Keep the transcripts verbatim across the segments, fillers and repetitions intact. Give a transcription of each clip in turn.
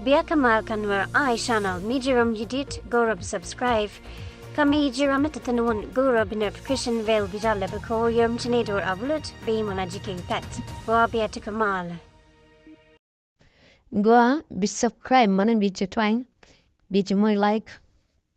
Bia kä mal kä Nuer Eye Channel, mi ji̱ ram ji̱ dit go̱o̱rä bi subscribe. Kä mi ji̱ ram mi te thi̱n wun go̱o̱rä bi notification bell bi jal lɛ bi ko̱o̱r yom ci ni do̱r upload bi mɔna ji̱ kek pɛt. Gua bia ti kä mal. Gua bi subscribe mɔna bi ci twany, bi ci moc like.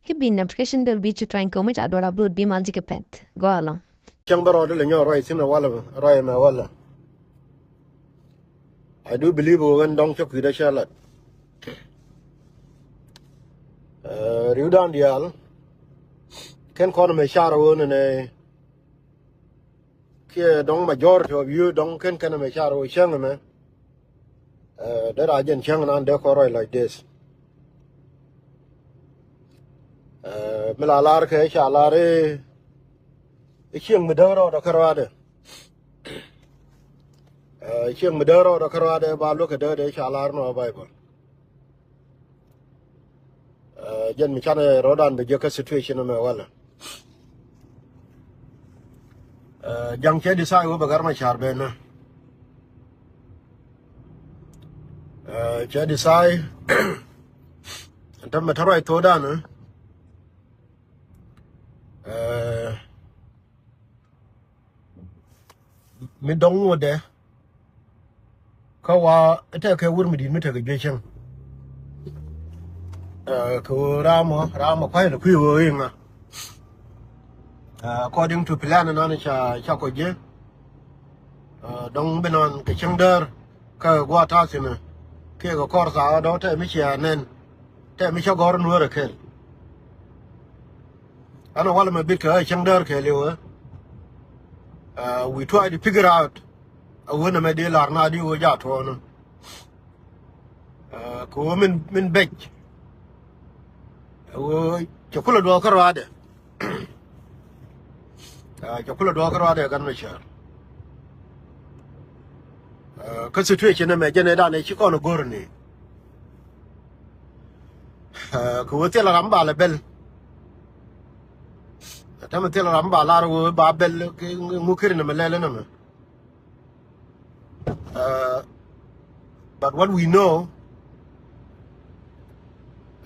Ki bi notification bell bi ci twany kɛ mi ca do̱r upload bi mal ji̱ kɛ pɛt. Gua lɔ. Cäŋ bä rɔɔdɛ lɛ nyɔɔr ruac thi̱n ɛ walɛ mɛ, ruac mɛ walɛ. I do believe ɣän dɔ̱ŋ cä kui̱dä cä lat. Eh, ri̱wdan diaal kɛn kɔn mɛ car ɣöö nɛnɛ kiɛ dɔ̱ŋ majority of you dɔ̱ŋ kɛn kɛn mɛ car ɣöö cäŋ mɛ. Eh, dee ra jɛn cäŋ nan dee kɔn ruac like this. Eh, mi la lar kɛ ca lar i̱, i̱ cieŋ mi däk rɔɔdɛ kä ruaadɛ. Eh, cieŋ mi däk rɔɔdɛ kä ruaadɛ ba luäk kɛ däk dee ca lar nɔ Baibol. Eh, jɛn mi canɛ rɔɔdan bɛ jek kä situation mɛ walɛ. Eh, ja̱ŋ cɛ decide wä bɛ gar ma car bɛ nä. Eh, cɛ decide. Ɛn tämɛ te ruac thokdan. Eh, mi dɔ̱ŋ ŋuɔ̱tdɛ kä wa tɛkɛ wur mi di̱i̱t mi tekɛ juec cäŋ. Eh, kɛ ɣöö ramɔ, ramɔ kua̱c lɛ kui̱ ɣöö i̱ ŋa. Eh, according to plan nan ca, ca kɔ jiɛ. Eh, dɔ̱ŋ bi nan kɛ cäŋ däär kä gua̱a̱th ta̱a̱ thi̱n kiɛ kɛ kɔr thaak dɔ̱ŋ tɛ mi cia nɛn, tɛ mi cä gɔ̱r nuäär ɛ kɛl. Ɛn ɛ walɛ mɛ bit kɛ ɣä cäŋ däär kɛɛliw ɛ. Uh, we try to figure out a ɣöö nɛmɛ dee lar na di ɣöö ja tuɔɔnä. Uh, kɛ ɣöö min, min bec. A ɣöö cɛ kulɛ duɔɔk kä ruaadɛ. Uh, cɛ kulɛ duɔɔk kä ruaadɛ gan mɛ cäär. Uh, kä situation ɛmɛ jɛn ɛ danɛ ci kɔn ɛ go̱r ni. Eh, kɛ ɣöö thilɛ ram ba lɛ bɛl. Täämɛ thilɛ ram ba lar ɣöö ba bɛl kɛ ŋu kiri nɛmɛ lɛl nɛmɛ. Eh, but what we know,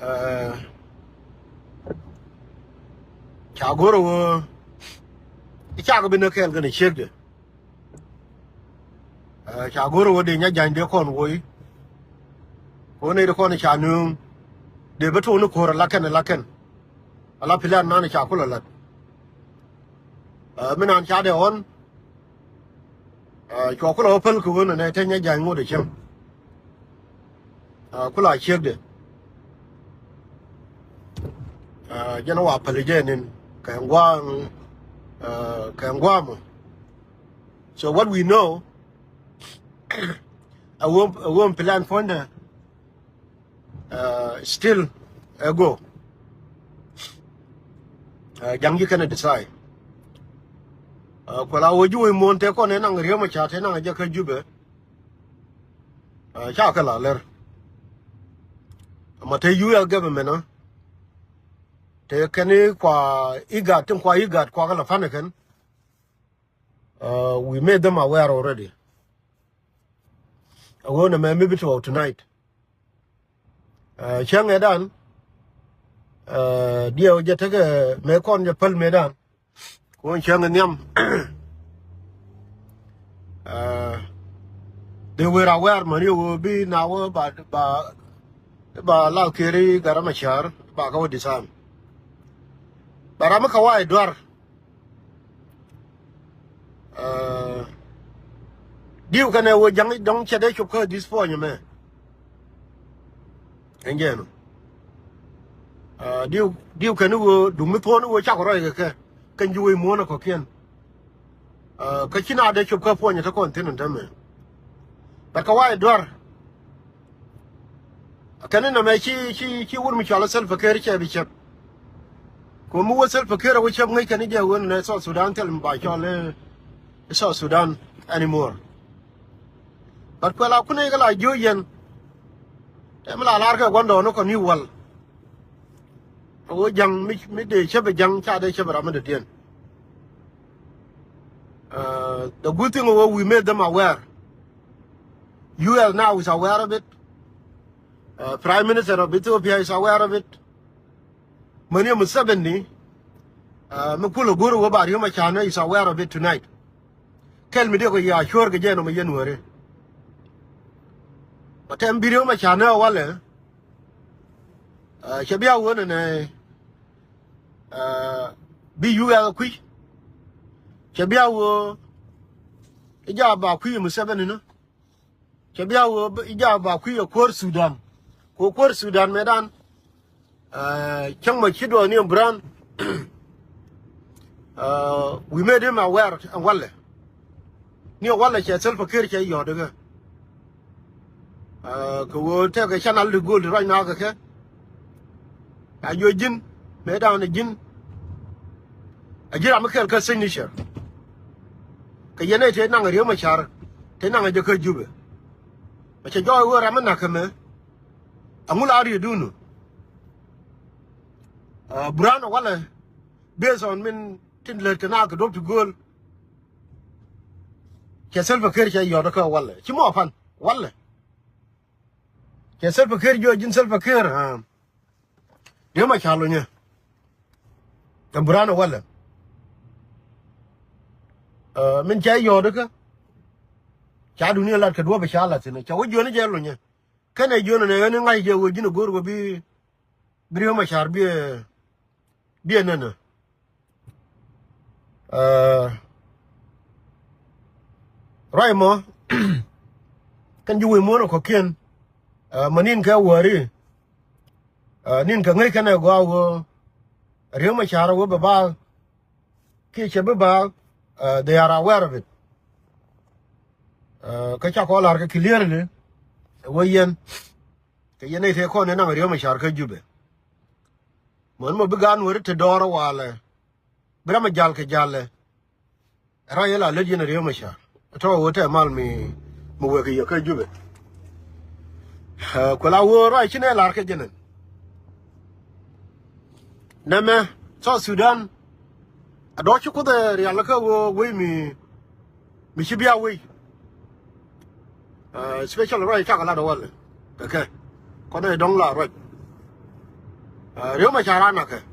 eh, ca go̱r ɣöö i̱ cakɛ bi näk kɛɛl kɛnɛ ciekdɛ. Eh, ca go̱r ɣöö dee nya jany dee kɔn woi. Kɛ ɣöö nɛy ti kɔn ca nööŋ dee bä to̱o̱ni ko̱r ala kɛn ala kɛn. Ala plan nan ca kulɛ lat. Eh, mi nan ca dee ɣɔn. Eh, cua kulɛ wä päl kɛ ɣöö nɛ nɛ te nya jany ŋot ɛ cäŋ. Eh, kulɛ a ciekdɛ. Eh, jɛn wa päl jɛ nin kɛ ŋuan, eh, kɛ ŋuamɔ. So what we know, a wom, a wom plan puɔ̱nydɛ, uh, still a go. Uh, ja̱ŋ ji̱ kɛnɛ decide. Uh, kuɛ la wä juuc muɔ̱n te kɔn ɛ naŋ riäm a ca te naŋ a jɛ kä Jubɛ. Uh, ca kɛ la lɛr. Ama te U S government, uh, te kɛn i̱ kua IGAD tin kua IGAD kua kɛ la pan ɛ kɛn. Uh, we made them aware already. A ɣöö nɛ mɛ mi bi tuɔɔk tonight. Uh, cäŋ ɛ dan, uh, diɛw jɛ tekɛ mɛ kɔn jɛ päl mɛ dan. Kuɔn cäŋ ɛ nhiam. Uh, they were aware mani ɣöö bi na wä ba, ba, ba lal keri garama cär ba kä wä disarm. Ba ram mi ka wa i̱ duar. Uh, diw kɛnɛ wä ja̱ŋ dɔ̱ŋ cɛ dee cop kä this point mɛ. Ɛn jɛ nɔ. Uh, diw, diw kɛn wä duŋ mi thuɔ̱n wä cak rɔy kɛ kɛ kɛn ji̱ wä i̱ muɔ̱n ɛ kɔ̱kiɛn. Uh, kä ci na dee cop kä point te kɔn thi̱n ɛn tämɛ. But kä wa i̱ duar. Kɛn inɔ mɛ ci, ci, ci wut mi cɔal Salva Kiir cɛ bi cɛp. Kɛ mi wä Salva Kiir a wä cɛp ŋäc kɛn i̱ jɛ wen nɛ South Sudan thil mi ba cɔl i̱ South Sudan anymore. But kuɛ la kunɛ kɛ la jiö yɛn. Tɛ mi la lar kɛ gua̱ndɔɔŋni kɔn i̱ wal. A wä ja̱ŋ mi, mi dee cäpɛ ja̱ŋ ca dee cäpɛ ram mi dee diɛn. Uh, the good thing wä we made them aware. U S now is aware of it. Uh, Prime Minister of Ethiopia is aware of it. Mani Museveni, uh, mi kulɛ go̱r wä ba Riek Machar nɛ is aware of it tonight. Kɛl mi diɛ kɔ ya sure kɛ jɛ nɔmɔ yɛn wääri. Ba tɛm bi Riek Machar nɛ walɛ. Uh, cɛ bia wä nɛ nɛ, uh, bi U S kui̱. Cɛ bia wä i̱ ja ba kui̱ Museveni nä. Cɛ bia wä i̱ ja ba kui̱ ɛ kuäär Sudan. Kɛ kuäär Sudan mɛtdan. Uh, cäŋ mɔ ci duɔth ni Brown. Uh, we made him aware ɛn walɛ. Ni walɛ cɛ Salva Kiir cɛ yɔt kɛ. Uh, kɛ ɣöö tɛkɛ channel di gold ruac na kɛ kɛ. A jiɔ ji̱n mëë da̱a̱n a ji̱n. A ji̱ ram mi kɛl kä signature. Kɛ yɛn ɛ te naŋ Riek Machar te naŋ a jɛ kä Jubɛ. Mɛ cɛ jɔɔc ɣöö ram mi na̱k kɛ mɛ. Aŋu la riet dun. Uh, Brown walɛ based on min tin lät kɛ na kɛ duɔp ti gööl. Cɛ Salva Kiir cɛ yɔt kä walɛ ci mɔ pan walɛ. Cɛ Salva Kiir jiɔ ji̱n Salva Kiir. Riek Machar lunyɛ. Ɛn Brown walɛ. Uh, min cɛ yɔt kä ca dunia lat kɛ duɔp ca lat thin cɛ wä jiɔni jɛ lunyɛ. Kɛnɛ jiɔni nɛ ɣän i̱ ŋa̱c jɛ wä ji̱n a go̱r wä bi bi Riek Machar biɛ biɛ nɛnɛ. Uh, ruac mɔ kɛn ji̱ wec muɔ̱ɔ̱n ɛ kɔ̱kiɛn. Uh, mɛ nin kɛ wäri. Uh, nin kɛ ŋäc kɛnɛ gɔaa wä Riek Machar wä bɛ baak kiɛ cɛ bi baak. Uh, they are aware of it. Uh, kä ca kɔ lar kɛ clearly wä yɛn. Kɛ yɛn nɛy tëë kɔn ɛ naŋ Riek Machar kä Jubɛ. Män mɔ bi gaan weri te dɔɔr walɛ bi ram ɛ jal kɛ jalɛ. Ɛ rɔy ɛ la lät yɛn Riek Machar tɔ̱ ɛ wä tɛ mal mi mi wek kɛ yɛ kä Jubɛ. Kuɛ la wä rɔy ci nɛ lar kɛ jɛnɛn. Nɛmɛ South Sudan a dɔ̱ ci Kuoth ɛ rial kä wä wei mi mi ci bia wei. Uh, special ruac cakɛ lat walɛ kɛ kɛ kɔn ɛ dɔ̱ŋ la ruac. Uh, Riek Machar a nakɛ.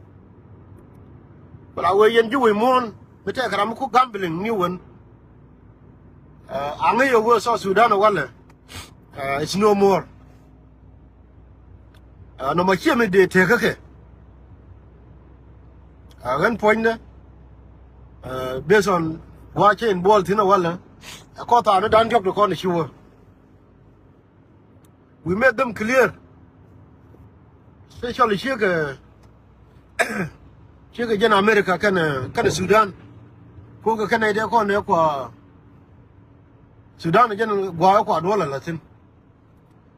Wala wee yɛn ji̱ wec muɔ̱ɔ̱n mi tɛkɛ ram mi ku gambling ni wen. Uh, a ŋäc ɛ wee South Sudan walɛ. Uh, it's no more. Uh, nɔmɔ ciɛ mi dee tekä kɛ. Uh, ɣän puɔ̱nydä. Uh, based on gua̱a̱ cɛ in buɔl thi̱n ɛ walɛ. Ɛ kɔth thaani da̱n diɔ̱k ti kɔn ɛ ci wä. We made them clear. Especially ciekɛ ciekɛ jɛn America kɛnɛ kɛnɛ Sudan. Kokɛ kɛnɛ idɛ kɔn ɛ kua Sudan jɛn gua̱a̱ ɛ kua duɔl ɛ la thi̱n.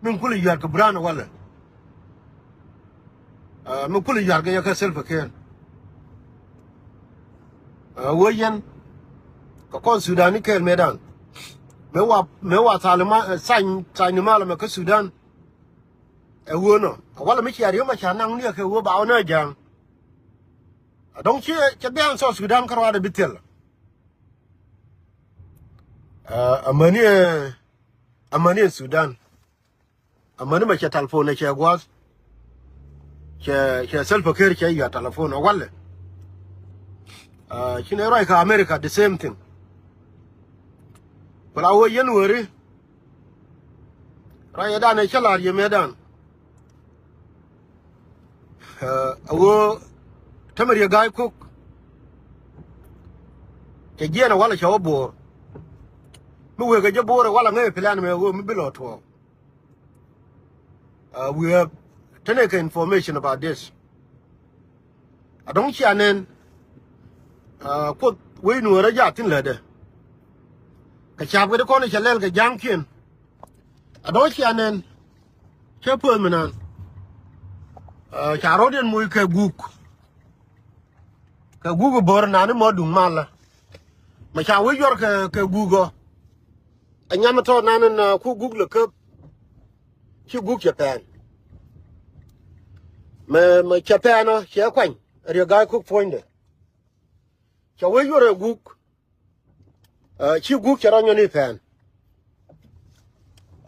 Min kulɛ yua̱r kɛ Brown walɛ. Uh, min kulɛ yua̱r kɛ yɛ kä Salva Kiir. Uh, wee yɛn kɛ kɔn Sudan ni kɛɛl mëëdan. Mëë wa mëë wa thaal ma uh, thany thany ni mal mɛ kä Sudan. Ɛ wee nɔ a walɛ mi cia Riek Machar naŋ ni ɛ kɛ wee ba wä ni ɛ ja̱a̱ŋ. A dɔ̱ŋ ci cɛ bian South Sudan kä ruaadɛ bi thil. Uh, amäni ɛ amäni ɛ Sudan. Amäni mɛ cɛ telephone cɛ gua̱a̱th. Cɛ cɛ Salva Kiir cɛ yua telephone a walɛ. Uh, ci nɛ ruac kä America the same thing. Kula wä yɛn weri. Ruac yɛ dan ɛ cä lar yɛ mɛ dan. Uh, a wä tämɛ riɛ ga̱a̱c kok. Cɛ jiɛn a walɛ cɛ wä bo̱o̱r. Mi wek a jɛ bo̱o̱r a walɛ ŋäc plan mɛ a wä mi bi lɔ tuɔɔk. Uh, we have tenekɛ information about this. A dɔ̱ŋ cia nɛn uh, Kuoth wec nuɔ̱ɔ̱rä jaa thi̱n lätdɛ. Kɛ ca̱a̱p kɛ ti kɔn i̱ cɛ lɛl kɛ ja̱a̱ŋkiɛn. A dɔ̱ŋ cia nɛn cä puɔth mi naan. Uh, ca rɔ̱diɛn moc kɛ guuk. Kɛ guuk i̱ bo̱r naan i̱ mɔ duŋ malä. Mɛ ca wec yuɔr kɛ kɛ guuk ɔ. Ɛ nyam tɔ̱ nan in uh, ku guk lɛ käp. Ci guk cɛ pɛn. Mɛ mɛ cɛ pɛn ɔ cɛ kuany. Riek ga̱a̱c kuk puɔ̱nydɛ. Cɛ wee yuɔr ɛ guk. Uh, ci guk cɛ rɔ nyɔni pɛn.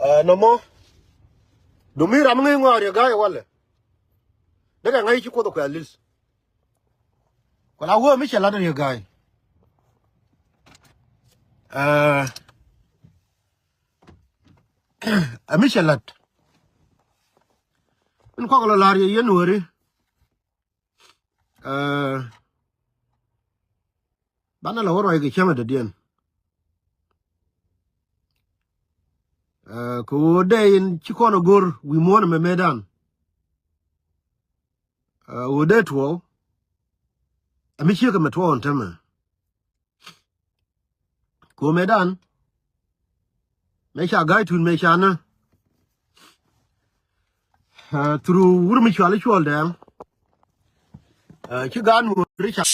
Uh, nɔmɔ Dumi ram ŋäc ŋɔak Riek Gai walɛ. Dee kɛ ŋäc ci Kuoth ɛ kuɛ li̱th. Ku la wee mi cɛ lat Riek Gai. Ɛ, ɛ mi cɛ lat. Min kɔk lɔ la̱r yɛ yɛn weri. Ɛ, banɛ la wä ruac kɛ cäŋ ɛ dɔ̱diɛn. Ɛ, kɛ ɣöö dee in ci kɔn ɛ go̱r wi̱i̱ muɔ̱ɔ̱n ɛmɛ mëëdan. Ɛ, ɣöö dee tuɔɔk. Ɛ mi ciek ɛmɛ tuɔɔk ɛn täämɛ. Kɛ ɣöö mëëdan. Mëë ca ga̱a̱c tuut mëë ca nä. Ɛ, through wur mi cual i̱ Cuɔl Dɛɛŋ. Ɛ, ci gaan wur i̱ ca